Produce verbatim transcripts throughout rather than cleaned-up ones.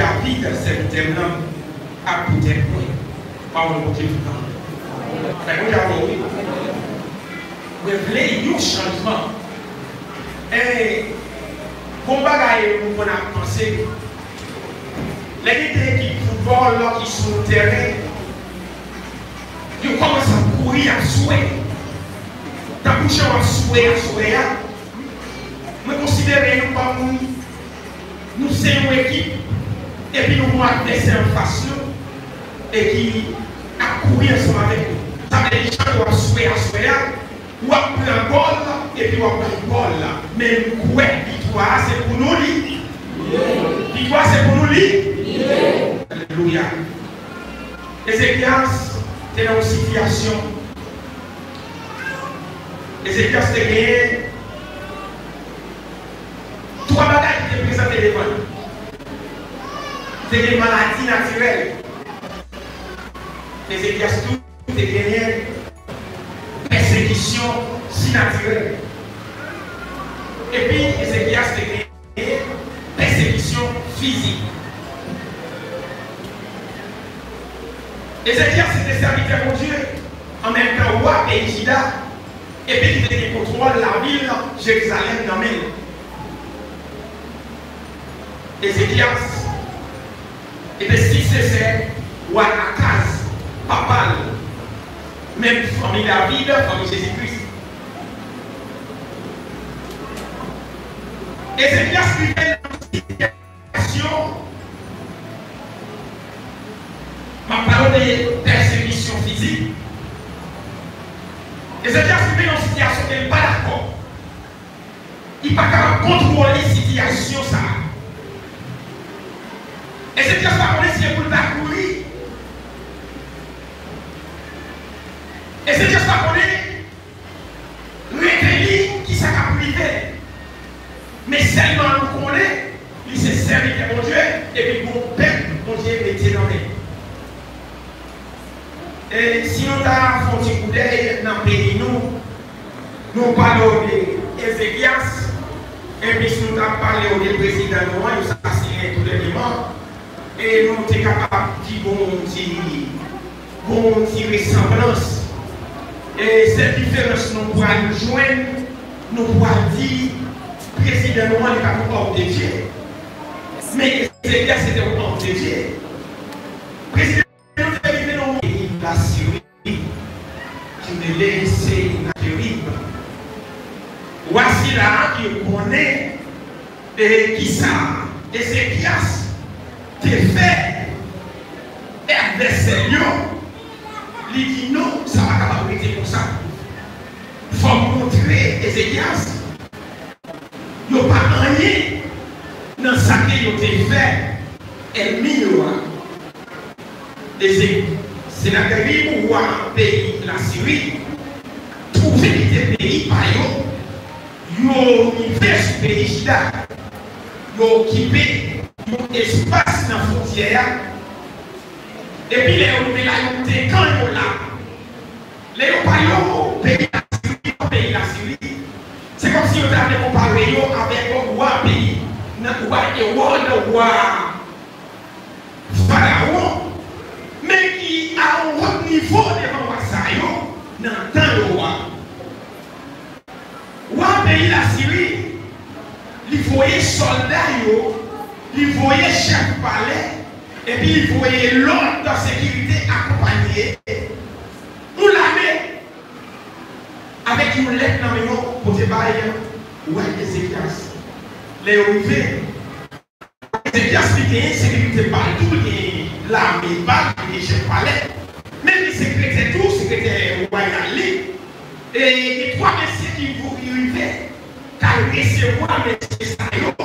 David, sèvitè m nan, ap poutèt mwen. Pawòl Bondye tout tan. Fè Bondye avè w, wi. Mwen vle yon chanjman. E, gon bagay nou konn ap panse. Lè gen de ekip foutbòl ki sou tèren, yo kòmanse ap kouri, ap swe. Tankou jan w ap swe a, swe a. Mwen konsidere nou kòm, nou se yon ekip, epi nou gon advèsè anfas nou, e ki ap kouri ansanm avèk nou. Sa vle di, jan w ap swe a, swe a, w ap pran gòl, epi w ap bay gòl la. Men m kwè viktwa a se pou nou li. Viktwa a se pou nou li. Alelouya. Ezekyas te nan yon sitiyasyon. Ezekyas te genyen twa bagay ki te prezante devan li. Te gen maladi natirèl. Ezekyas tou te genyen pèsekisyon sinatirèl. Epi Ezekyas te genyen pèsekisyon fizik. Ezekyas se te sèvitè Bondye, an menm tan wa peyi Jida, epi ki te gen kontwòl lavil Jerizalèm nan men l. Ezekyas e te sisesè wa Akaz, papa l, menm fanmi David, fanmi Jezi Kris. Ezekyas rive nan sitiyasyon, m ap pale w de pèsekisyon fizik. Ezekyas rive nan yon sitiyasyon ke l pa dakò. Li pa kapab kontwole sitiyasyon sa a. Ezekyas pa konnen si e pou l ta kouri. Ezekyas pa konnen rete li, kisa k ap rive. Men sèlman nou konnen, li se sèvitè Bondye, epi gon pèp Bondye mete nan men. E si nou ta fè yon ti koudèy nan peyi nou, nou pale w de Ezekyas, epi si nou ta pale w de prezidan nou an, yo sasinen tou dènyèman, e nou te kapab di gon ti, gon ti resanblans. E sèl diferans nou pral jwenn, nou pral di prezidan nou an, li pa t yon òm de Dye. Men Ezekyas se te yon òm de Dye. Prezidan nou te rive nan yon peyi Lasiri ki rele Senakerib. Wa sila a ki konnen, e, kisa Ezekyas te fè advèsè l yo, li di, "Non, sa pa kapab rete konsa. Fò m montre Ezekyas yo pa anyen nan sa ke yo te fè ènmi yo a." Eze-, Senakerib, wa peyi Lasiri, twouve li te peyi pa yo, yo rive sou peyi Jida, yo okipe yon espas nan fwontyè a, epi lè yo rive la, yo moute kan yo la. Lè yo pale w peyi Lasiri, peyi Lasiri, se kòmsi yo ta vle konpare yo avèk wa peyi, nan wa Ewòd, wa Farawon, men ki a yon wòt nivo devan wa sa yo nan tan yo a. Wa peyi Lasiri, li voye sòlda yo, li voye chèf palè, epi li voye lòd sekirite akonpanye yon lame avèk yon lèt nan men yo pote bay wa Ezekyas. Lè yo rive, Ezekyas li genyen sekirite pa l tou, li genyen lame pa l, li genyen chèf palè. Men li sekretè tou, sekretè wayal li. E gen twa mesye ki vou-, ki rive, k al resevwa mesye sa yo,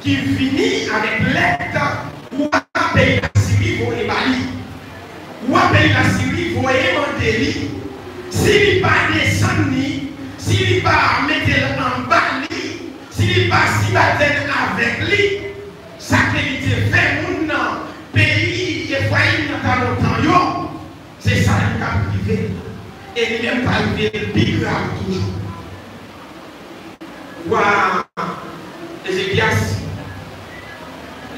ki vini avèk lèt wa peyi Lasiri voye ba li. Wa peyi Lasiri voye mande li, si li pa desann li, si li pa mete l anba li, si li pa sibatèn avèk li, sa ke li te fè moun nan peyi Efrayim nan ta lontan yo, se sa ki t ap rive l. E li menm pral rive l pi grav toujou. Wa Ezekyas,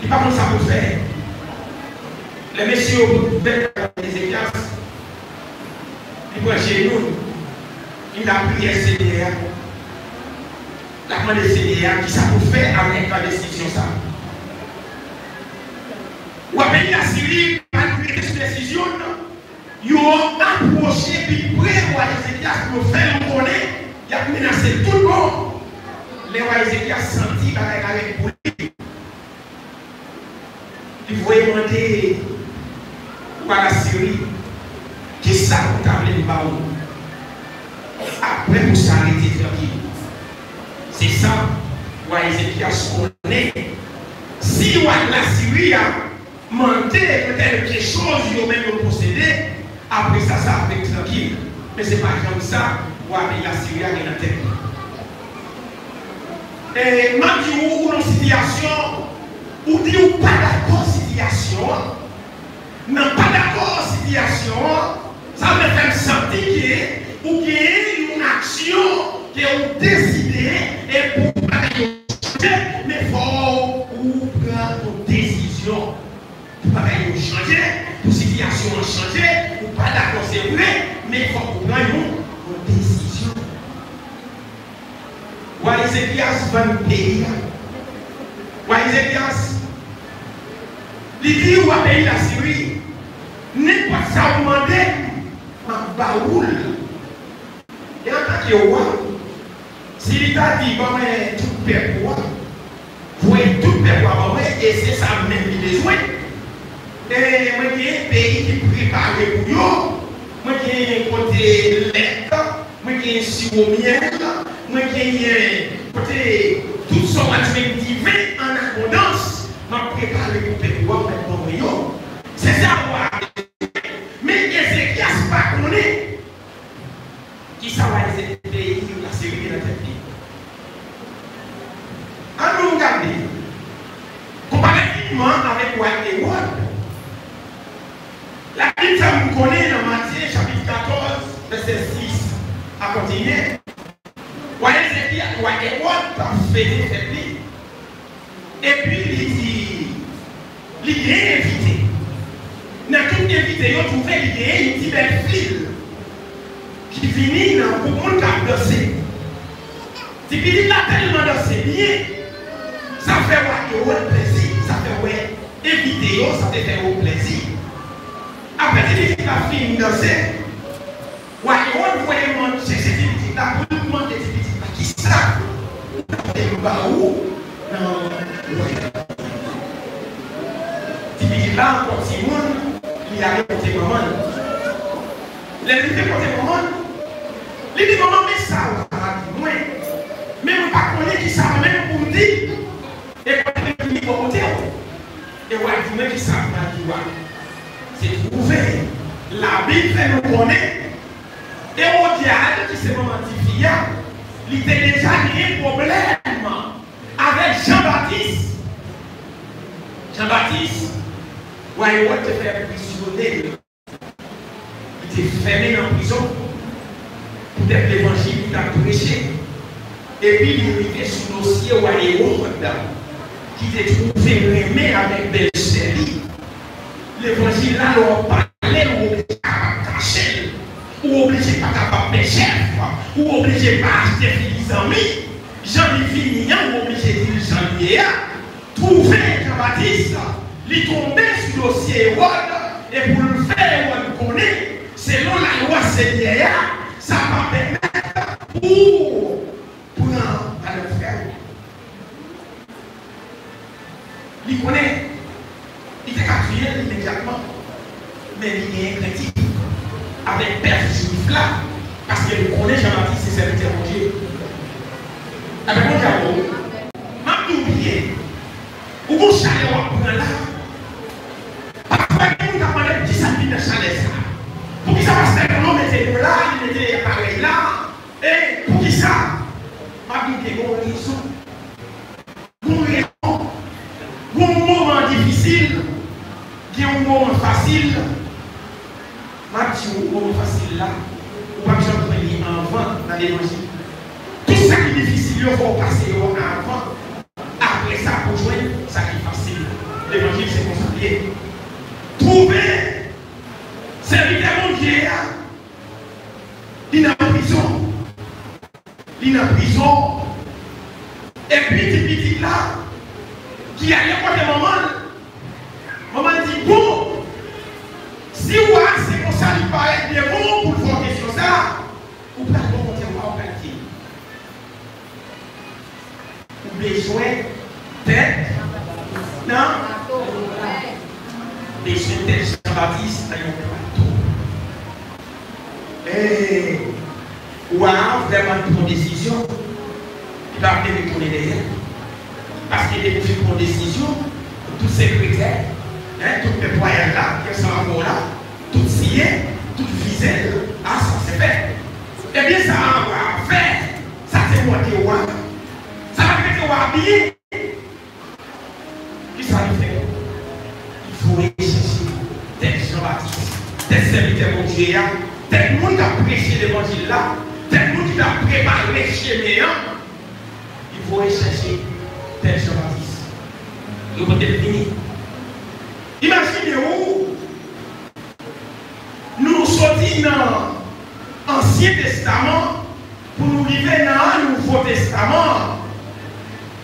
Li pa konn sa pou l fè. Lè mesye yo vin bay Ezekyas, li pran jenou l, li lapriyè Senyè a. L ap mande Senyè a kisa pou l fè avèk desizyon sa a. Wa peyi Lasiri pa t rete sou desizyon l, non. Yo apwoche pi pre wa Ezekyas pou yo fè yo konnen y ap menase l tout bò. Lè wa Ezekyas santi bagay la rèd pou li, li voye mande wa Lasiri, kisa ou ta vle m ba ou? Apre pou sa, rete trankil. Se sa, wa Ezekyas konnen. Si wa Lasiri a mande de kèlke choz yo menm yo posede, apre sa, sa ap ret trankil. Men se pa janm sa wa peyi Lasiri a gen nan tèt li. E, m ap di w, ou nan sitiyasyon, ou di ou pa dakò sitiyasyon an. Nan pa dakò sitiyasyon an, sa vle fè m santi ke ou gen yon aksyon ke ou deside e pou bagay yo chanje, men fò ou pran yon desizyon. Pou bagay yo chanje, pou sitiyasyon an chanje, ou pa dakò, se vre, men fòk ou pran yon, yon desizyon. Wa Ezekyas vann peyi a. Wa Ezekyas, li di wa peyi Lasiri, nenpòt sa ou mande m, m ap ba ou l. E antanke wa, si li ta di, ban mwen tout pèp ou a, voye tout pèp ou a ban mwen, e se sa menm li bezwen. E mwen gen peyi ki prepare pou yo, mwen gen kote lèt, mwen gen siwo myèl, mwen genyen kote tout sa w bezwen diven an abondans, m ap prepare pou pèp ou a, w mèt ban mwen yo. Se sa wa a bezwen. Men Ezekyas pa konnen kisa wa Lasiri gen nan tèt li. Ann nou gade, konparativman avèk wa Ewòd, Labib fè nou konnen nan Matye chapit katòz, vèsè sis a kontinye, wa Ezekya, wa Ewòd t ap fete fèt li. Epi li di, li gen envite. Nan tout envite yo, twouve li gen yon ti bèl fi l ki vini nan gwoup moun k ap danse. Ti pitit la tèlman danse byen, sa fè wa Ewòd plezi, sa fè wè envite yo, sa te fè yo plezi. Apre ti pitit la fin danse, wa Ewòd voye moun chèche ti pitit la pou l mande ti pitit la, kisa ou ta vle m ba ou nan wayòm? Ti pitit la ankò timoun, li ale kote manman l. Lè l rive kote manman l, li di, manman, men sa wa a di mwen, men mwen pa konnen kisa mwen menm pou m di. E kote m vini bò kote w. E w a di mwen kisa m pral di w a. Se twouve Labib fè nou konnen Ewodyad, ki se manman tifi a, li te deja genyen pwoblèm avèk Jan Batis. Jan Batis, wa Ewòd te fè aprizonnen l. Li te fèmen nan prizon poutèt levanjil li t ap preche. Epi li rive sou dosye wa Ewòd, ki te twouve renmen avèk bèlchè li. Levanjil la, lè w ap pale l, ou oblije kapab kache l, ou oblije pa kapab fè chèf, ou oblije pa achte figi zanmi. Jan li vini an, ou oblije di l jan l ye a. Twouve Jan Batis, li tonbe sou dosye Ewòd, e pou l fè Ewòd konnen, selon lalwa Senyè a, sa pa pèmèt pou pran madanm frè w. Li konnen, li te ka touye l imedyatman. Men li genyen krenti avèk pèp jwif la, paske li konnen Jan Batis se sèvitè Bondye. Avèk Bondye avè w, m ap di w byen, ou gon chalè w ap pran la. Pafwa, gen moun k ap mande m kisa k vin nan chalè sa a. Poukisa pastè Polo mete nou la, li mete aparèy la, e poukisa? M ap di w byen, gen yon rezon. Gon rezon. Gon moman difisil, gen yon moman fasil. M ap di w, moman fasil la, ou p ap janm jwenn li anvan nan levanjil. Tout sa ki difisil yo, fò w pase yo anvan. Apre sa, pou w jwenn sa ki fasil la. Bondye. Twouve sèvitè Bondye a, li nan prizon. Li nan prizon. Epi ti pitit la, ki ale kote manman l, manman l di, "Bon, si wa a se konsa li parèt devan w pou l fè w kesyon sa a, ou pral rankontre wa a, ou pral di l." Ou bezwen tèt nan bezwen tèt Jan Batis nan yon plato. Ee, wa a vrèman pran desizyon. Li pa vle retounen dèyè. Paske depi w fin pran desizyon, tout sekretè, en, tout pèp wayal la ki ansanm avè w la, tout siyen, tout vize l, a sa se fèt. Ebyen sa a wa a fè, sa te mande wa a. Sa pa t rete wa a byen. Kisa li fè? Li voye chèche tèt Jan Batis, tèt sèvitè Bondye a, tèt moun k ap preche levanjil la, tèt moun ki t ap prepare chemen an. Li voye chèche tèt Jan Batis. Yo pote l vini. Imajine w, nou soti nan Ansyen Testaman pou nou rive nan Nouvo Testaman.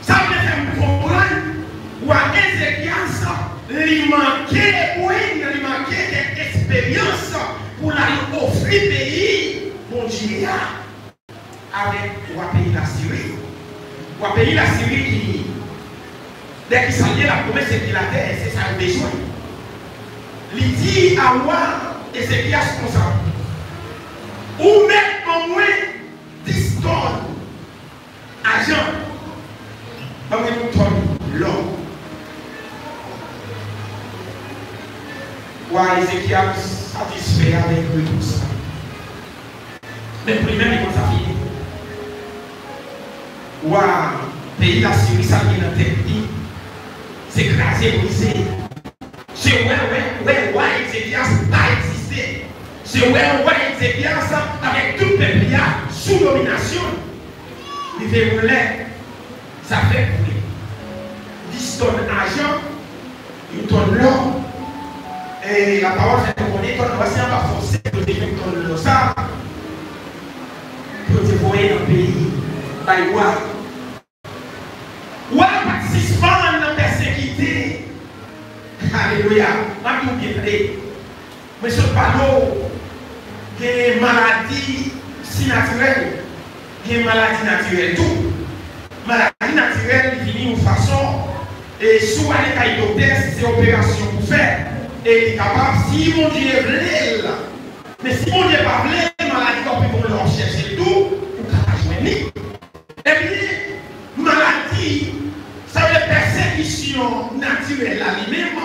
Sa vle fè m konprann wa Ezekyas, li manke, wi, li manke kèk esperyans pou l al ofri peyi Bondye a avèk wa peyi Lasiri. Wa peyi Lasiri ki, dèyè ki sa l ye, l ap pwomèt se ki latè, se sa yo bezwen. Li di a wa Ezekyas konsa, "Ou mèt ban mwen dis tòn ajan, ban mwen yon tòn lò." Wa Ezekyas satisfè avèk repons la. Men pou li menm, li konn sa fini. Wa peyi Lasiri, sa l gen nan tèt li, se kraze brize. Se wè, wè, wè wa Ezekyas pa egziste. Se wè wa Ezekyas avèk tout pèp li a sou dominasyon l. Rive yon lè, sa fèt vre. Dis tòn ajan, yon tòn lò. E lapawòl fè nou konnen tòn lò a, se anba fòse yo te jwenn tòn lò sa a, pou yo te voye nan peyi, bay wa. Wa a pa t sispann nan pèsekite. Alelouya. M ap di w byen, tande. Mwen sot pale w, gen maladi sinatirèl, gen maladi natirèl tou. Maladi natirèl, li vini yon fason, e si w ale kay doktè, si se operasyon pou fè, e li kapab, si Bondye vle l. Men si Bondye pa vle, maladi w ap rive yon lè w ap chèche l tou, ou ka pa jwenn li. Ebyen, maladi, sa vle pèsekisyon natirèl la li menm,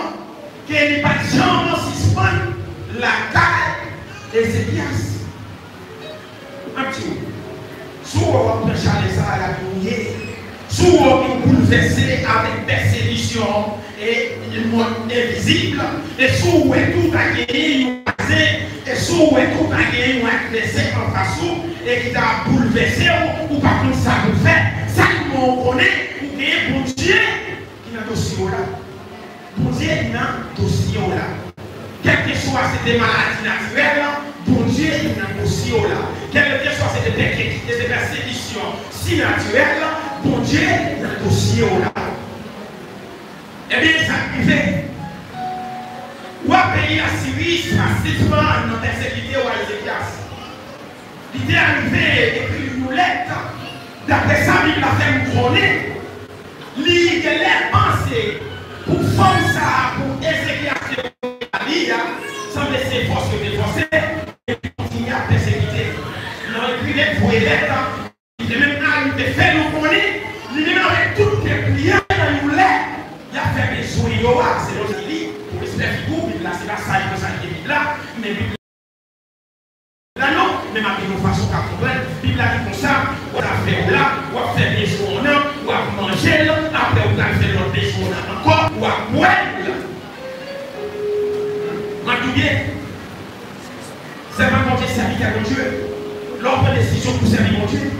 ke li pa t janm sispann lakay Ezekyas. M ap di w, si w wè w ap pran chalè sa a, l ap mouye. Si w wè w vin boulvèse avèk pèsekisyon, e mond envizib, e si w wè tou ta genyen yon vwazen, e si w wè tou ta genyen yon advèsè anfas ou, e ki ta ap boulvèse w, ou pa konn sa pou w fè, sèlman w konnen ou genyen Bondye ki nan dosye w la. Bondye nan dosye w la. Kèlkeswa se te maladi natirèl, Bondye nan dosye w la. Kèlkeswa se te pèsekisyon sinatirèl, Bondye nan dosye w la. Ebyen, sa k rive? Wa peyi Lasiri, sa sispann nan pèsekite wa Ezekyas. Li te arive ekri yon lèt, daprè sa Bib la fè m konnen, li genlè panse pou fanm sa a, pou Ezekyas te voye ba li a, sanble se fòs yo te fòse, epi kontinye ap pèsekite. Nan ekri lèt, voye lèt, li te menm arive fè nou konnen, li menm avèk tout pèp li a nan yon lè, y ap fè bezwen yo a, selon sa li, pou respè figi w, Bib la, se pa sa yo sa ki Bib la, men Bib la non, men m ap di nou fason w ka konprann. Bib la di konsa, w ap fè w la, w ap fè bezwen w nan, w ap manje l, apre ou pral fè lòt bezwen w nan ankò, w ap bwè l. M ap di w byen, sèvant Bondye, sèvitè Bondye, lè w pran desizyon pou sèvi Bondye,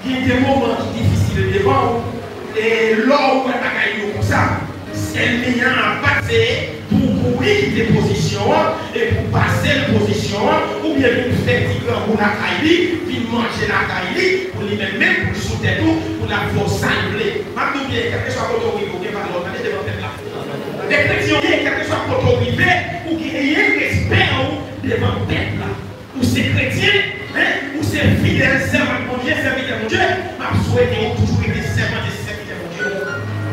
gen de moman ki difisil devan w, e lè w wè bagay yo konsa, Ènmi an ap bat se pou w kouri kite pozisyon an e pou w pase l pozisyon an, oubyen vin fè ti grangou lakay li, vin manje lakay li, pou li menm menm, pou l sou tèt ou, pou l ap fè w sa l vle. M ap di w byen, kèlkeswa kote w rive, ou gen valè w, tande, devan pèp la. Lè kretyen w ye, kèlkeswa kote w rive, ou genyen respè w devan pèp la. Ou se kretyen, en, ou se fidèl sèvant Bondye, sèvitè Bondye, m ap swete w toujou rete sèvant e sèvitè Bondye.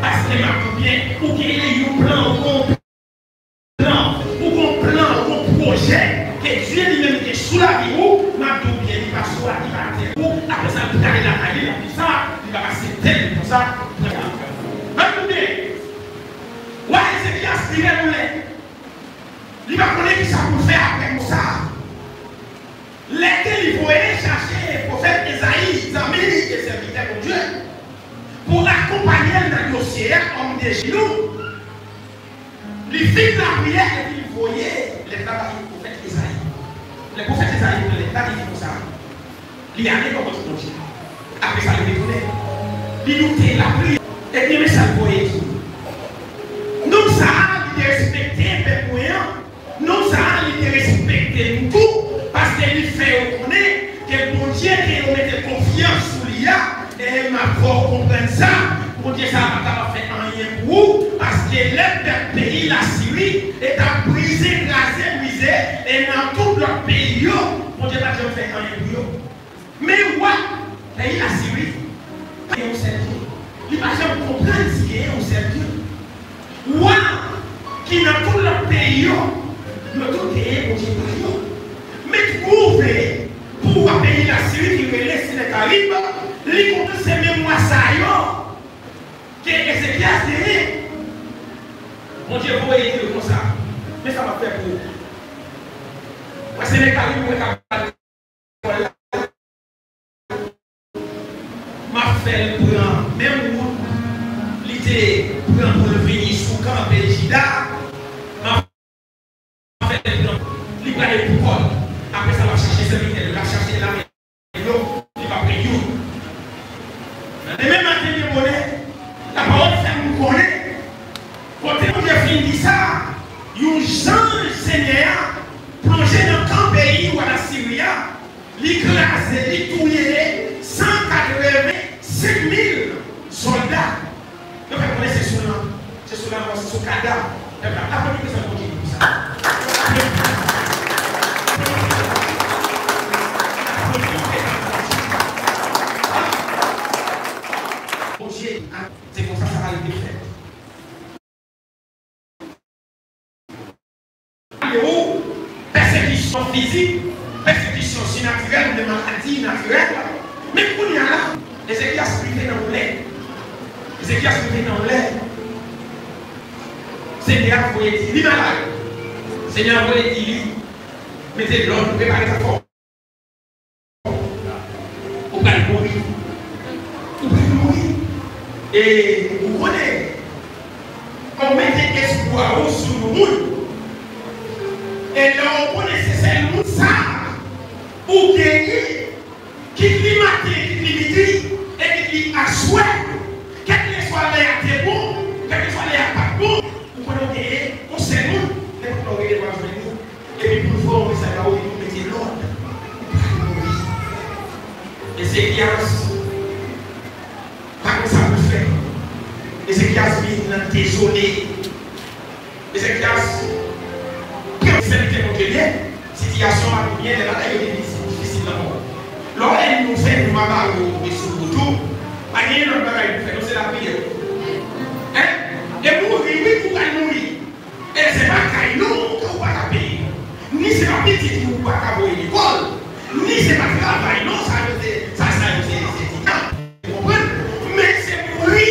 Paske m ap di w byen, ou genyen yon plan, ou gen yon plan, ou gen yon plan, ou gen yon pwojè ke Dye li menm gen sou lavi ou, m ap di w byen, li pa sou la, li pa atè ou, apre sa, l prale lakay li, l ap di sa, li pa aksepte l konsa, m ap di w byen, wa Ezekyas, li rèd anlè. Li pa konnen kisa pou l fè apre mo sa a. Lè ke li voye chache pwofèt Ezayi, zanmi li e sèvitè Bondye, pou akonpaye l nan dosye a, òm de jenou, li fin lapriyè epi li voye lèt la bay pwofèt Ezayi. Lè pwofèt Ezayi pran lèt la, li di konsa, li ale bò kote Bondye. Apre sa, li retounen. Li doute, l ap priye. Ebyen, men sa l voye di. Nonm sa a, li te respekte pèp mwen an. Nonm sa a, li te respekte nou tou, paske li fè yo konnen ke Bondye ke yo mete konfyans sou li a, e m ap fè w konprann sa, Bondye sa a pa kapab fè anyen pou ou, paske lè pèp peyi Lasiri e t ap brize, kraze, brize, e nan tout lòt peyi yo, Bondye pa t janm fè anyen pou yo. Men wa peyi Lasiri pa gen yon sèl Dye. Li pa janm konprann si genyen yon sèl Dye. Wa ki nan tout lòt peyi yo, yo tout genyen bondye pa yo. Men twouve pou wa peyi Lasiri ki rele Senakerib, li konprann se menm wa sa yo ke Ezekyas genyen. Bondye voye di l konsa, men sa m ap fè pou ou. Wa Senakerib, ou wè ka M ap fè l pran menm wout li te pran pou l vini sou kanpe Jida. M ap fè l pran, li prale pou kò l. Apre sa, l ap chache sèvitè l, l ap chache lame l yo, li p ap gen youn. Nan demen maten byen bonè, lapawòl fè nou konnen, kote Bondye fin di sa, yon zanj Senyè a plonje nan kan peyi wa Lasiri a, li kraze, li touye san katrevensenk mil sòlda. Yo fè konnen se sou lan, se sou lanmò, se sou kadav pèp la. Aplodi prezans Bondye pou sa. Aplodi. Aplodi prezans Bondye. Bondye, se konsa sa va rete fèt. Ou, pèsekisyon fizik, pèsekisyon sinatirèl, oubyen maladi natirèl. Men kounye a la, Ezekyas rive nan yon lè. Ezekyas rive nan yon lè. Senyè a voye di li malad. Senyè a voye di li, mete lòd, prepare zafè w. Ou pral mouri. Ou pral mouri. E ou konnen, ou mete espwa ou sou yon moun. E lè ou konnen se sèl moun sa a ou genyen, kit li maten, kit li midi, e kit li aswè, kèlkeswa lè a te bon, kèlkeswa lè a pa t bon, ou konnen ou genyen yon sèl moun, nenpòt lè ou rele, w ap jwenn li. Epi pou l fè yon mesaj ba ou, epi pou mete lòd, ou pral mouri. Ezekyas pa konn sa pou l fè. Ezekyas vin nan dezole. Ezekyas, pran sèvitè Bondye l ye, sitiyasyon pa byen, lè bagay yo difisil, difisil nan mond. Lè w wè nou fè nou pa ba yo sou wout ou, pa gen lòt bagay pou fè, non, se lapriyè. Hein? E mouri, wi, ou pral mouri. E se pa kay non ke ou pa ka peye. Ni se pa pitit ou pa ka voye lekòl. Ni se pa travay non, sa yo se, sa, sa yo se, se ti tan. Ou konprann? Men se mouri.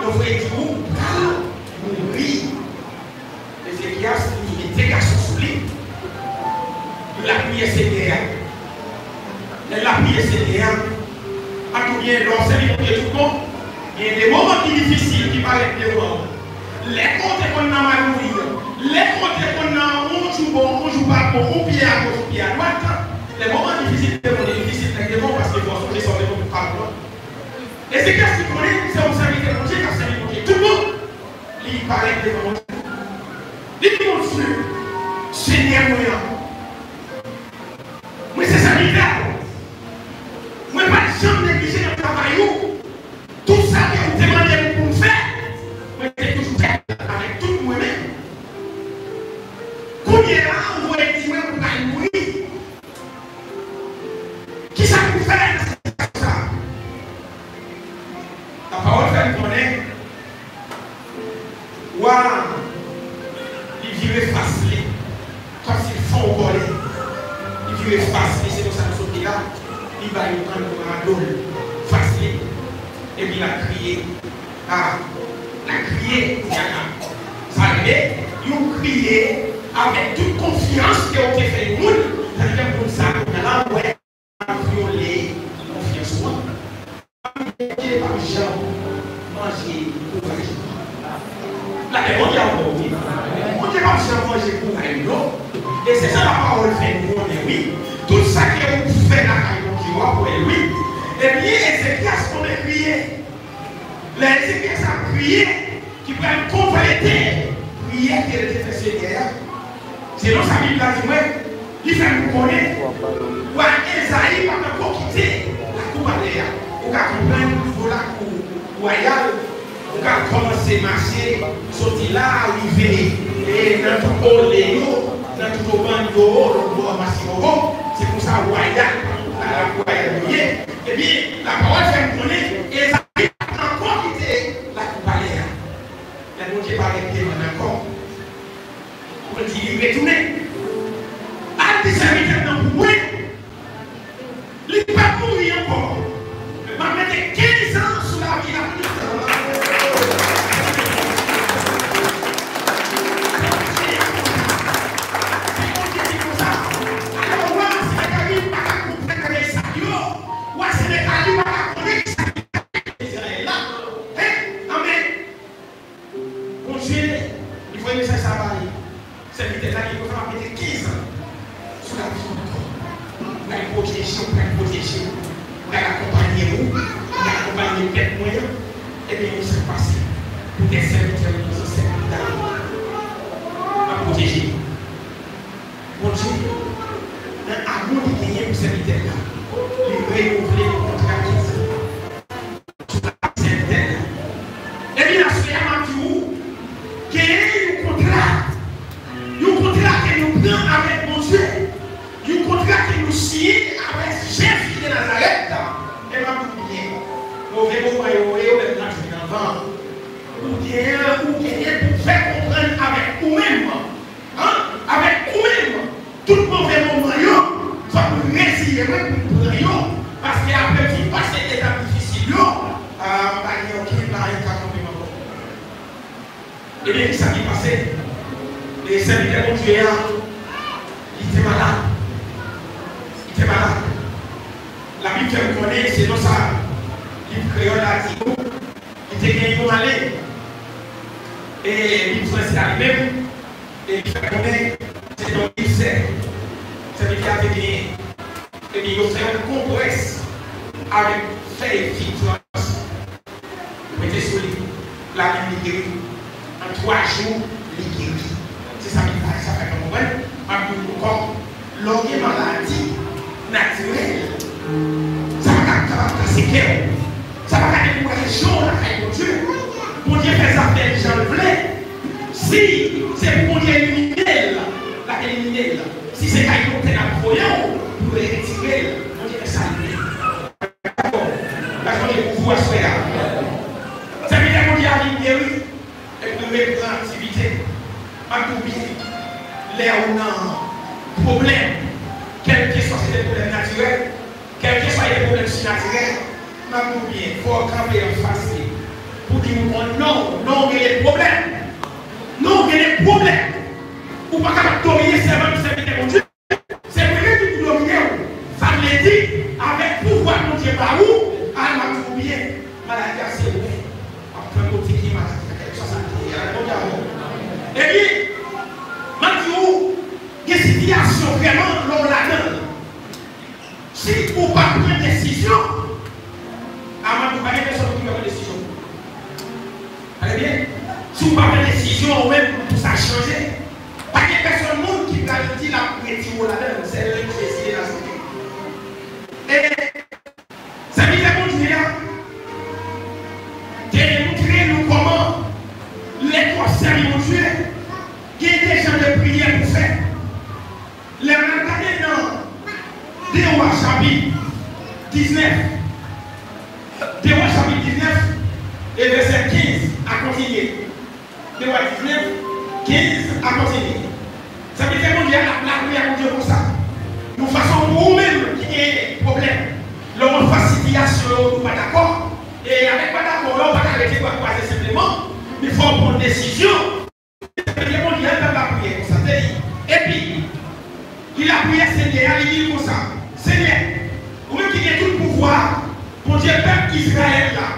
Yo voye di ou pral mouri. Ezekyas li mete gason sou li. L ap priye Senyè a. Lè l ap priye Senyè a, pa tou byen, lè w sèvi Bondye tout bon, gen de moman ki difisil ki parèt devan w. Lè ke w te konn nan mal mouri an, lè ke w te konn nan yon jou bon, yon jou pa bon, yon pye agoch, yon pye adwat, lè moman difisil devan w, li difisil nèt devan w, paske fò w sonje sa w te konn pa bon an. Ezekyas li konnen se yon sèvitè Bondye k ap sèvi Bondye tout bon. Senyè mwen an. Mwen se sèvitè w. Mwen pa t janm neglije nan travay ou. Tout sa ke ou te mande m pou m fè, mwen te toujou fè avèk tout mwen menm. Kounye a, ou voye di mwen ou pral mouri. Kisa pou fè nan sitiyasyon sa a? Lapawòl fè n konnen wa a, li vire fas li, kòmsi l fon kò li. Li vire fas li, se konsa l soti la, li bay yon tann pou Maradona fas li, epi l ap kriye. A, l ap kriye, kounye a la. Sa vle di, yon kriye avèk tout konfyans ke w te fè yon moun, sa vle di moun sa a, kounye a la, wè, vyole konfyans ou an. Bondye p ap janm manje kouraj nou. Lapè Bondye avè w, wi. Bondye p ap janm manje kouraj nou. E se sa lapawòl fè n konnen, wi. Tout sa ke ou fè lakay Bondye, w ap wè l, wi. Ebyen, Ezekyas tonbe kriye. Lè Ezekyas ap kriye, ki pral konplete priyè ke l te fè Senyè a. Selon sa Bib la di mwen, li fè nou konnen wa Ezayi pa t ankò kite lakou palè a. Ou ka konprann nivo lakou wayal, ou ka kòmanse mache, soti la, rive, e, nan tout Ole yo, nan tout Obando, lòtbò Masibòbò, se konsa wayal, lakou wayal yo ye. Ebyen, lapawòl fè n konnen, Ezayi pa t ankò kite lakou palè a. Lè Bondye parèt devan l ankò, Bondye di li retounen. Al di sèvitè m nan pou mwen, li p ap mouri ankò. M ap mete kenz an sou lavi l. Se Bondye di konsa. Alò, wa Senekalib pa ka konprann bagay sa yo. Wa Senekalib pa ka konnen kisa ki Izrayèl la. Hein? Amèn. Bondye, li voye mesaj sa a bay sèvitè l la, li konsa m ap mete kenz an sou lavi w ankò. M pral pwoteje w, m pral pwoteje w, m pral akonpanye w, m pral akonpanye pèp mwen an. Ebyen, men sa k pase. Poutèt sèvitè w nan zansèt li ta m ap pwoteje w. Bondye, nan amou li genyen pou sèvitè l la, li renouvle kontra kenz an. Sèvitè l la. Ebyen, aswè a, m ap di w, genyen yon kontra. Yon kontra ke nou pran avèk Bondye. Yon kontra ke nou siyen avèk Jezi de Nazarèt. E m ap di w byen, move moman yo, yo menm nan jounen anvan. Ou genyen, ou genyen pou fè konprann avèk ou menm. Hein? Avèk ou menm, tout move moman yo, fòk mwen reziye mwen pou m pran yo, paske apre m fin pase etap difisil yo, ah, m pa gen okenn bagay ki ka kanpe m ankò. Ebyen, kisa ki pase? E sèvitè Bondye a, li te malad. Li te malad. Labib fè m konnen, selon sa Bib kreyòl la di nou, li te gen yon malen. E Bib fransè a li menm, e li fè konnen se yon ilsè sèvitè a te genyen. Epi yo fè yon konprès avèk fèy fig frans, mete sou li, Labib li geri. An twa jou, li geri. Se sa Bib la, sa fè nou konprann. M ap di nou ankò, lè w gen maladi natirèl, sa pa ka, sa pa ka kase kè w. Sa pa ka dekouraje w lakay Bondye. Bondye fè zafè l jan l vle. Si se pou Bondye elimine l, l ap elimine l. Si se kay doktè l ap voye w pou yo retire l, Bondye fè sa l vle. Dakò? Paske Bondye pou ou aswè a. Sèvitè Bondye a vin geri. Epi nou reprann aktivite. M ap di w byen, lè ou nan pwoblèm, kèlkeswa se te pwoblèm natirèl, kèlkeswa se te pwoblèm sinatirèl, m ap di w byen, fò w kanpe anfas li. Pou di w, non, non, non, ou gen de pwoblèm. Non, ou gen de pwoblèm. Ou pa kapab domine sèvant, sèvitè Bondye. Se mwen menm ki pou domine w. Sa vle di, avèk pouvwa Bondye ba ou, al m ap di w byen, maladi a se ou menm w ap pran kote ki maladi a, kèlkeswa sa l te ye a, Bondye avè w. Epi, m ap di w, gen sitiyasyon vrèman lè w ladan l. Si ou pa pran desizyon, a m ap di w, pa gen pèsonn ki pa pran desizyon. Tande byen, si w pa pran desizyon ou menm pou sa chanje, pa gen De Wa chapit diznèf. De Wa chapit diznèf e vèsè kenz a kontinye. De Wa diznèf, kenz a kontinye. Sèvitè Bondye a ap lapriyè Bondye konsa. Yon fason pou ou menm ki gen pwoblèm, lè w anfas sitiyasyon yo ou pa dakò, e avèk pa dakò yo, ou pa ka rete bra kwaze senpleman, men fò w pran desizyon. Sèvitè Bondye a t ap lapriyè konsa, te di, epi, li lapriyè Senyè a, li di l konsa, Senyè, ou menm ki gen tout pouvwa, Bondye pèp Izrayèl la,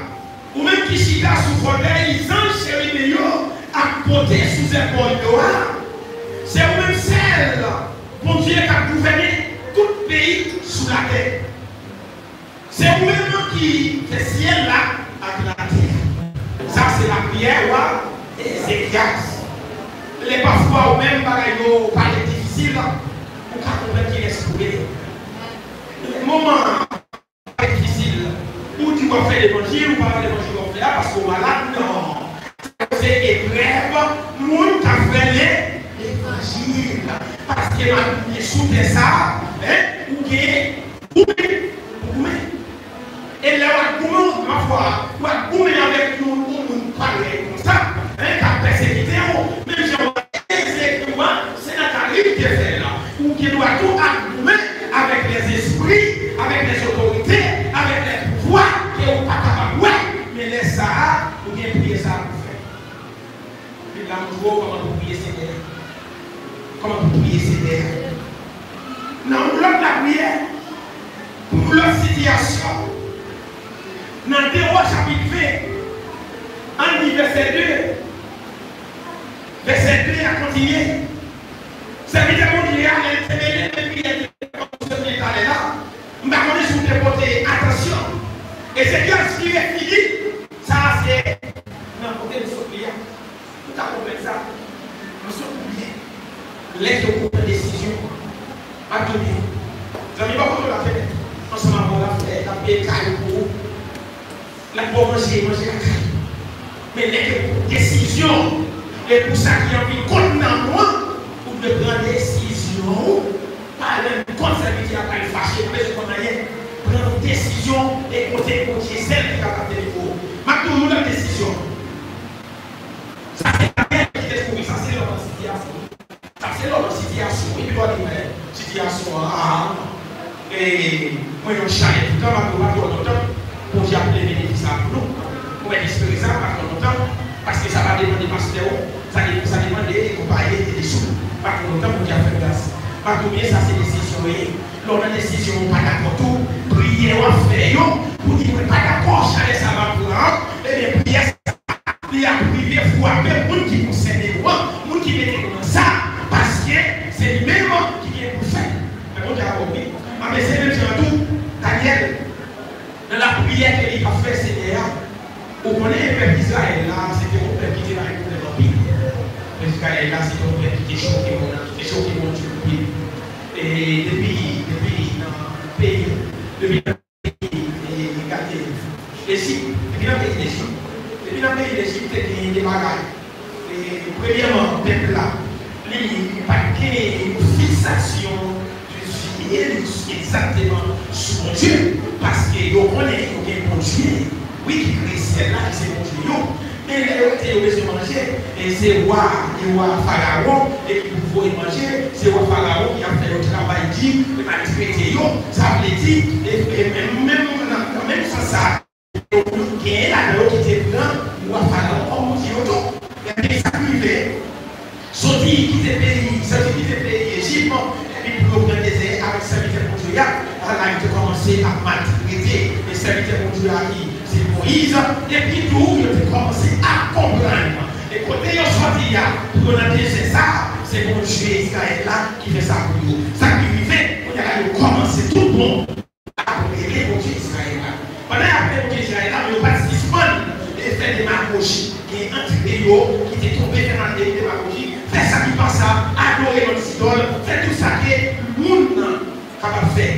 ou menm ki chita sou fòtèy zanj cheriben yo ap pote sou zèpòl yo a, se ou menm sèl Bondye k ap gouvène tout peyi sou latè. Se ou menm ki fè syèl la ak latè. Sa se lapriyè wa Ezekyas. Lè pafwa ou menm bagay yo parèt difisil, ou ka konprann kilès ou ye. Lè moman an parèt difisil, ou di w ap fè levanjil, ou pa fè levanjil w ap fè a paske w malad, non. Se eprèv moun k ap fè le, levanjil. Paske nan sou tè sa, en, ou gen goumen, ou goumen. E lè w ap goumen, pafwa, w ap goumen avèk yon, yon moun parèy konsa, en, k ap pèsekite w, menm jan w ap Ezekyas, se nan kari li te fè l. Ou gen dwa tou ap goumen avèk lèzespri, avèk lèzotorite, avèk lèpouvwa ke ou pa kapab wè. Men lè sa a, ou gen priyè sa a pou fè. Bib la montre w kòman pou priye Senyè a. Kòman pou priye Senyè a. Nan yon lòt lapriyè, pou yon lòt sitiyasyon, nan De Wa chapit ven, ann li vèsè de. Vèsè de a kontinye. Sèvitè Bondye a, lè l te mele men priyè li sèvitè talè la, m pa konnen si w te pote atansyon. Ezekyas vire figi, sa a se nan kote m sot li a. Ou ta konprann sa? Mwen sot ou byen. Lè ke ou pran desizyon, m ap di w byen. Zanmi, pa kote w la fè nèt. Ansanm avè w, l ap fè, l ap peye kay pou ou. L ap ba w manje, manje lakay. Men lè ke ou pran desizyon, e pou sa ki anvi kont nan mwen, ou dwe pran desizyon ou. Pa rann kont sèvitè a pral fache, pa bezwen konn anyen. Pran yon desizyon e kote Bondye sèl ki kapab delivre w. M ap di w yon lòt desizyon. Sa se Danyèl ki te twouve, sa se lòt sitiyasyon. Sa se lòt sitiyasyon, wi, pi lòt, men sitiyasyon an, a, e, mwen yon chalè toutan, m ap di w pa twò lontan, Bondye ap leve defi sa pou nou. Mwen espere sa, pa twò lontan, paske sa pa depann de pastè w, sa de-, sa depann de konpayi de sou. Pa twò lontan, Bondye ap fè gras. M ap di w byen, sa se desizyon w ye. Lè w nan desizyon, ou pa dakò tou, priyè w ap fè yo, pou di, mwen pa dakò, chalè sa m ap pran an, ebyen, priyè sa, li ap rive frape moun ki konsène yo an, moun ki mete yo nan sa, paske se li menm ki gen pou fè. Men Bondye avè w, wi. M ap eseye menm jan an tou, Danyèl, nan lapriyè ke li t ap fè Senyè a, ou konnen pèp Izrayèl la, se te yon pèp ki te bay pwoblèm anpil. Pèp Izrayèl la, se te yon pèp ki te choke moun, ki te choke Bondye anpil. E depi, depi nan peyi, depi nan peyi, e, gade, Lejip, depi nan peyi Lejip, depi nan peyi Lejip, te gen de bagay. E, premyèman, pèp la, li, li pa t gen yon fiksasyon de zye li egzakteman sou Bondye, paske yo konnen yo gen Bondye, wi, ki kreye syèl la, ki se Bondye yo. Men lè yo rete, yo bezwen manje, e se wa, e wa Farawon, e ki pou voye manje, se wa Farawon ki ap fè yo travay di, e maltrete yo, sa vle di, e, e menm, menm nan, nan menm sans sa, yo genyen ladan yo ki te pran wa Farawon kòm bondye yo tou. Ebyen, sa k rive, soti kite peyi, soti kite peyi Ejip, epi pou yo pran dezè avèk sèvitè Bondye a, ala yo te kòmanse ap maltrete sèvitè Bondye a ki se Moyiz, epi tou yo te kòmanse ap konprann e kote yo sòti a, pou yo nan dezè sa, se Bondye Izrayèl la ki fè sa pou yo. Sa ki rive, kounye a la yo kòmanse tout bon ap rele Bondye Izrayèl la. Pandan y ap rele Bondye Izrayèl la, men yo pa t sispann e fè demagoji. Gen antre yo ki te tonbe fè mal de demagoji, fè sa ki pa sa, adore lòt zidòl, fè tout sa ke moun nan kapab fè.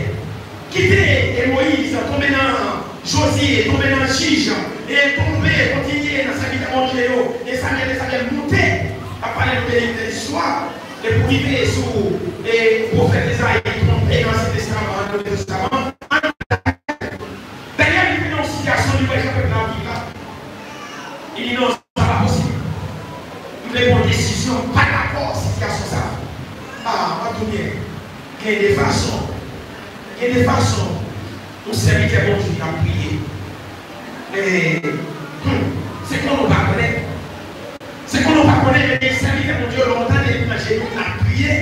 Kite e Moyiz tonbe nan Jozye, tonbe nan Jij, e tonbe kontinye nan sèvitè Bondye yo, e Samyèl, e Samyèl moute, ap pale nou de, de listwa, e pou rive sou e pwofèt Ezayi, tonbe nan Ansyen Testaman, Gen de fason, gen de fason yon sèvitè Bondye k ap priye. E, hmm, se konnen w pa konnen. Se konnen w pa konnen, men gen sèvitè Bondye yo, lè w tande li nan jenou, l ap priye.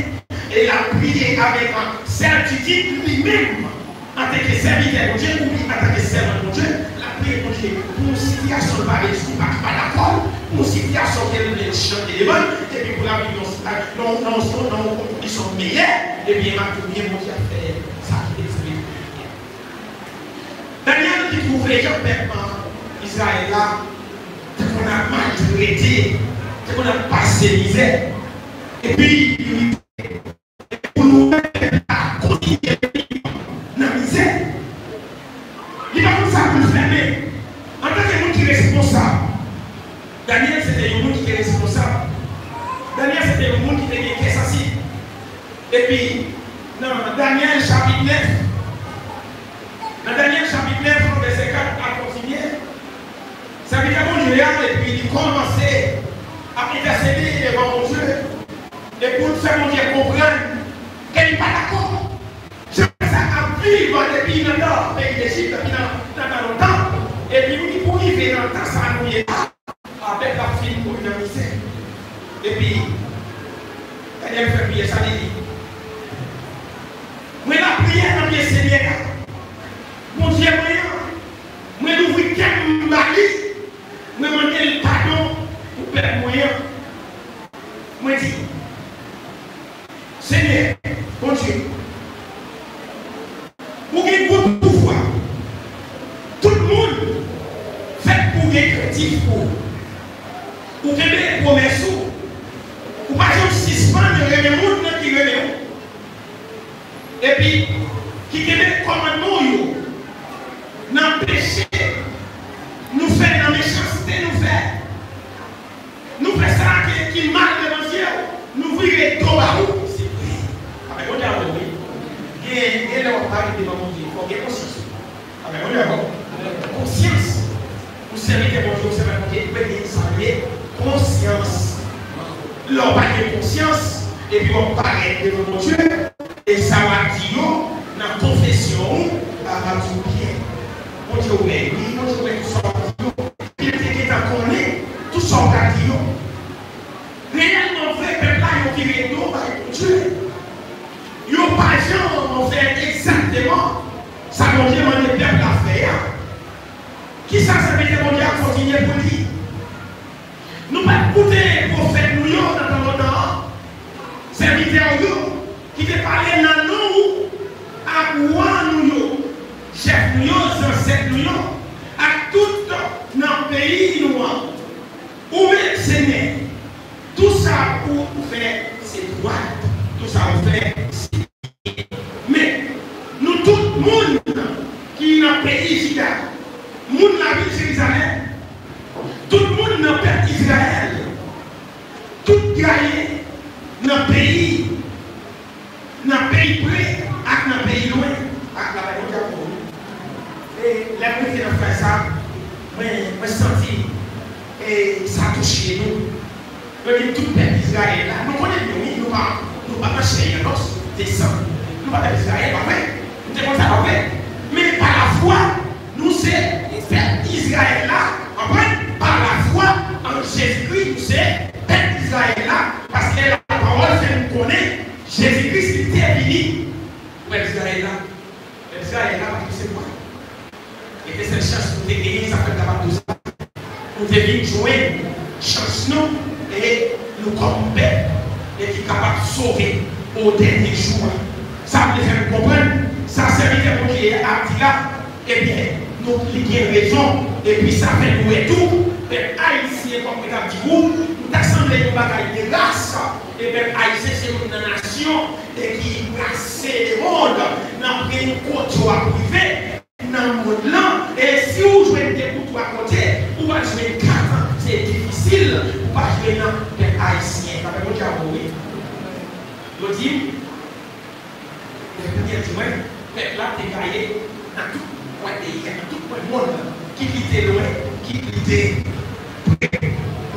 E l ap priye avèk sètitid li menm. Antanke sèvitè Bondye, oubyen antanke sèvant Bondye, l ap priye Bondye pou yon sitiyasyon l pa rezoud, pa, pa dakò, pou yon sitiyasyon ke l vle chanje devan l, epi pou l ap viv nan, nan, nan, nan yon kondisyon meyè, ebyen, m ap di w byen, Bondye ap fè sa ki te sèvitè Bondye. Danyèl ki twouve jan pèp Izrayèl la te konn ap maltrete, te konn ap pase mizè. Epi, li pou nou wè pèp la kontinye nan mizè. Li pa konn sa pou l fè, men antanke moun ki responsab, Danyèl se te yon moun ki te responsab. Danyèl se te yon moun ki te gen kè sansib. Epi, nan Danyèl chapit nèf, nan Danyèl chapit nèf, vèsè kat al kontinye, sèvitè Bondye a, epi li kòmanse ap entèsede devan Bondye, e pou l fè Bondye konprann ke li pa dakò. Jan sa ap viv depi nan tan peyi Lejip, depi nan, nan tan lontan, epi pou, pou rive nan tan sa nou ye la, a, pèp la fin mouri nan mizè. Epi, Danyèl fè priyè sa, li di, mwen lapriyè nan pye Senyè a, Bondye mwen an, mwen louvri kè m ba li, mwen mande l padon pou pèp mwen an. Mwen di, Senyè, Bondye, ou gen gwo pouvwa. Tout moun fèt pou gen krentif pou ou. Ou kenbe pwomès ou. Ou pa janm sispann renmen moun nan ki renmen ou. Epi, ki kenbe kòmandman w yo. Nan peche nou fè, nan mechanste nou fè. Nou fè sa ki, ki mal devan zye w, nou vire do ba ou. Se vre. Afè Bondye avè w, wi. Gen, gen lè w ap parèt devan Bondye, fò w gen konsyans ou. Afè Bondye avè w. Konsyans. Ou sèvitè Bondye, ou sèvitè Bondye, ou dwe gen sa rele konsyans. Lè w pa gen konsyans, epi w ap parèt devan Bondye, e sa w ap di yo nan konfesyon ou, a, w ap di w byen. Bondye wè, wi, Bondye wè tout sa w ap di yo. Li te gentan konnen tout sa w pral di yo. Reyèlman vre, pèp la, yo vire do bay Bondye. Yo pa janm fè egzakteman sa Bondye mande pèp la fè a. Kisa sèvitè Bondye a kontinye pou l di? Nou pa t koute pwofèt nou yo nan tan lontan an, sèvitè w yo, ki te pale nan non ou ak wa nou yo, chèf nou yo, zansèt nou yo, ak tout nan peyi nou an. Ou menm, Senyè, tou sa ou, ou fè se dwat, tou sa ou fè se byen. Men, nou tout moun ki nan peyi Jida, moun lavil Jerizalèm, tout moun nan pèp Izrayèl, tout gaye nan peyi nan peyi pre ak nan peyi lwen, ak nan peyi Japon. E lè m rive nan fraz sa, mwen, mwen santi, e, sa touche nou. Yo di tout pèp Izrayèl la. Nou konnen byen, wi, nou pa, nou pa nan chè e an, non, se san. Nou pa pèp Izrayèl, pa vre? Nou te konn sa, pa vre? Men pa lafwa, nou se pèp Izrayèl la, konprann? Pa lafwa an Jezikri, nou se pèp Izrayèl la, paske lapawòl fè nou konnen Jezikri, si l te vini, pèp Izrayèl la, pèp Izrayèl la pa t resevwa. E te sèl chans nou te genyen, sa fè m kapab di w sa. Nou te vin jwenn chans nou, e nou kòm pèp, e ki kapab sove o dènye jou a. Sa vle fè nou konprann, sa sèvitè Bondye a ap di la, ebyen, nou, li gen rezon, epi sa fè nou wè tou, pèp ayisyen, kòm mwen t ap di w, nou ta sanble yon bagay de ras, e pèp ayisyen se youn nan nasyon, e ki brase lemonn, nan premye kote w ap rive, nan mond lan, e si w jwenn de ou twa kote, ou pa jwenn kat, se difisil pou pa jwenn pèp ayisyen. Papa Bondye avè w, wi. Yo di m, lè Bondye di mwen, pèp la te gaye nan tout kwen peyi a, nan tout kwen mond lan, kit li te lwen, kit li te pre.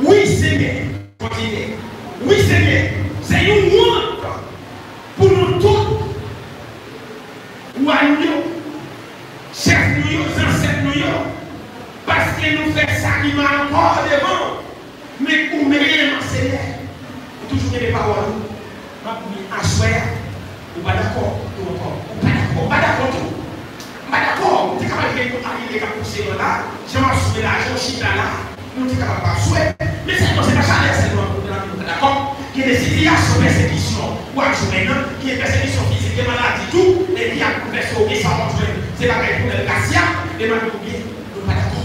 Wi, Senyè, kontinye. Wi, Senyè, se yon wont pou nou pawòl ou. M ap di aswè a, ou pa dakò tou ankò. Ou pa dakò. Ou pa dakò tou. M pa dakò. Ou te kapab gen yon anime k ap pouse nan la, jan w ap souke lajan, w chita la. Nou te kapab pa swe, men sèlman se pa chalè sèlman pou nou pa dakò. Gen de sitiyasyon pèsekisyon w ap jwenn, gen pèsekisyon fizik, gen maladi tou, epi y ap boulvèse w, gen sa w ap jwenn, se bagay pwoblèm rasyal, e malgre nou pa dakò.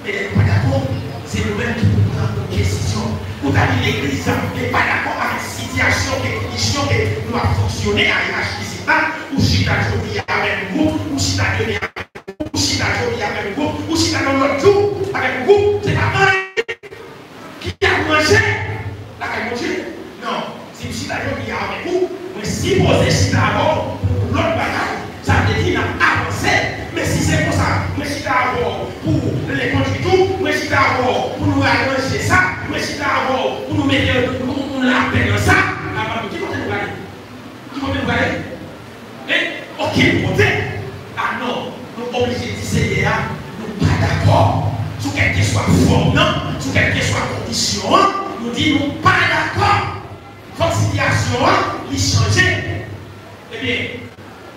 Men lè nou pa dakò, se nou menm ki pou pran yon desizyon. Ou ta di legliz la, e pa dakò avèk sitiyasyon ke, kondisyon ke nou ap fonksyone a, e achte isit la, ou chita jodi a avèk yon gwoup, ou chita demen avèk yon gwoup, ou chita jodi a avèk yon gwoup, ou chita yon lòt jou avèk yon gwoup, se pa anyen ki ap ranje lakay Bondye. Non, si m chita jodi a avèk ou, mwen sipoze chita avè w pou yon lòt bagay. Sa vle di n ap avanse. Men si se konsa, mwen chita avè w pou lekondwit ou, mwen chita avè w pou nou aranje sa, mwen chita avè w pou nou mete yon, yon, yon lapè nan sa, a, ki kote nou prale? Ki kote nou prale? E okenn kote. A non, nou oblije di Seyè a, nou pa dakò. Sou kèlkeswa fòm nan, sou kèlkeswa kondisyon an, nou di nou pa dakò. Fòk sitiyasyon an, li chanje. Ebyen,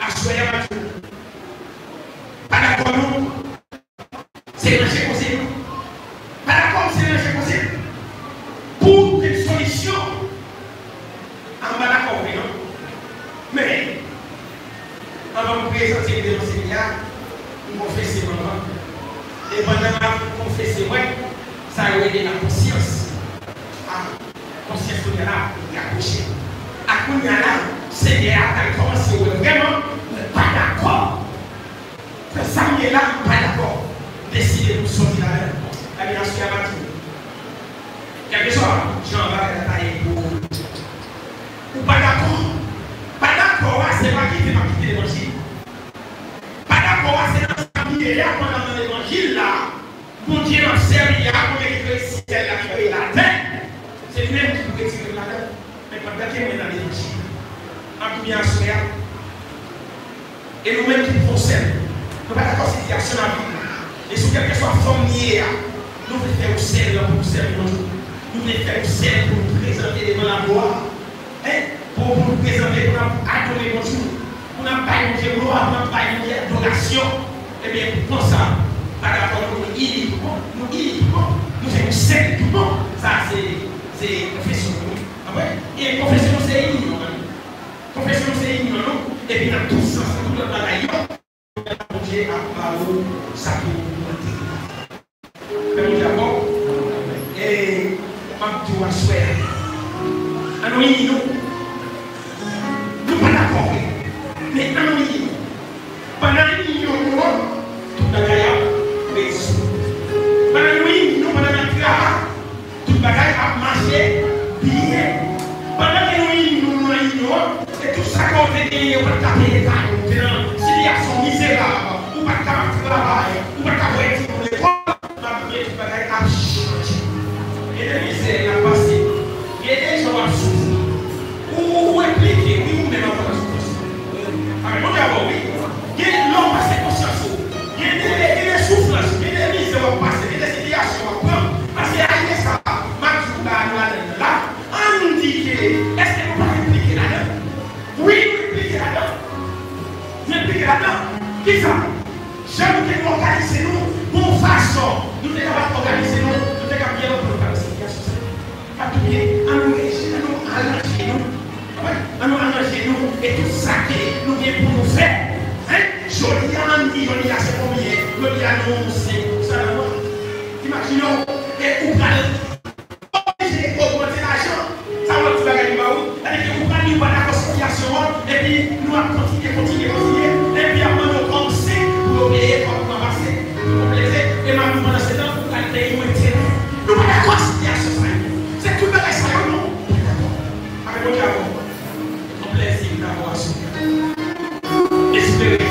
aswè a, m ap di w, pa dakò non. Se ranje koze nou. Pa dakò, se ranje koze. Pou gen solisyon. A, m pa dakò vre non. Men, anvan m prezante m devan Senyè a, m konfese m anvan. E pandan m ap konfese mwen, sa yo rele lakonsyans. A, konsyans kounye a la, li apwoche. A kounye a la, Senyè a pral kòmanse wè vrèman, mwen pa dakò. Frè, sa m ye la, m pa dakò. M deside pou m soti ladan l. Ebyen, aswè a, m ap di w, kèlkeswa jan bagay la ta ye pou ou, ou pa dakò. Pa dakò a, se pa kite m ap kite levanjil. Pa dakò a, se nan sa m ye a, pandan m nan levanjil la, Bondye m ap sèvi a, Bondye ki kreye syèl la, ki kreye latè, se li menm ki pou retire m ladan l. Men pandan ke mwen nan levanjil, m ap di w byen aswè a, e nou menm ki pou fè yon sèl, nou pa dakò sitiyasyon lavi nou. E sou kèlkeswa fòm li ye a, nou vle fè yon sèl pou nou sèvi Bondye. Nou vle fè yon sèl pou nou prezante devan laglwa. Hein? Pou, pou nou prezante, pou n ap adore Bondye, pou n ap bay Bondye glwa, pou n ap bay Bondye adorasyon. Ebyen, konsa, pa dakò nou, nou ini tout bon, nou ini tout bon, nou fè yon sèl tout bon. Sa, se, se konfesyon nou. Konprann? E konfesyon nou se inyon an. Konfesyon nou se inyon nou. Epi nan tout sans, tout lòt bagay yo, Bondye ap ba ou sa ke ou mande. Fè Bondye dakò. E m ap di w aswè a, ann nou ini nou. Nou pa dakò vre, men ann nou ini nou. Pandan inyon nou an, tout bagay ap rezoud. Pandan nou ini nou, pandan n ap travay, tout bagay ap mache byen. Pandan ke nou ini nou, nou nan inyon an, e tout sa ke w te genyen, ou pa t ka peye kay ou, ou te nan sitiyasyon mizerab, ou pa t ka travay, ou pa t ka voye timoun lekòl, m ap di w tout bagay ap chanje. Gen de mizè n ap pase, gen de jan w ap soufri. Ou, ou enplike, wi, ou menm antanke soufrans. Amèn. Bondye avè w, wi. Gen lè w pase konsyans ou. Gen de, gen de soufrans, gen de mizè w ap pase, gen de sitiyasyon w ap pran. Paske ayè sa, m ap di w ba nou ladan l la. Ann di ke, èske nou pa enplike ladan l? Wi, nou enplike ladan l. Nou enplike ladan l. Kisa? Jan nou te òganize nou, bon fason nou te kapab òganize nou, nou te kapab byen anpil nan sitiyasyon sa. Ann nou reji, ann nou aranje nou. Ann nou aranje nou e tout sa ke nou gen pou nou fè. Hein? Jodi a, ann di, jodi a se konbyen? Jodi a nou se sa la non. Imajine w, e ou pral oblije ogmante lajan. Sa w ap di bagay nou ba ou? Sa vle di ou pral di ou pa dakò sitiyasyon an, epi nou ap kontinye, kontinye, kontinye, epi ap mande w kòb senk pou yo peye kòb pou ranmase, pou konplete, e m ap di w pandan se tan, ou pral peye yon enterè. Nou pa dakò ak sitiyasyon sa yo. Se tout bagay sa yo nou pa dakò. Amèn, Bondye avè w. Yon plèzi m dakò aswè a. Espere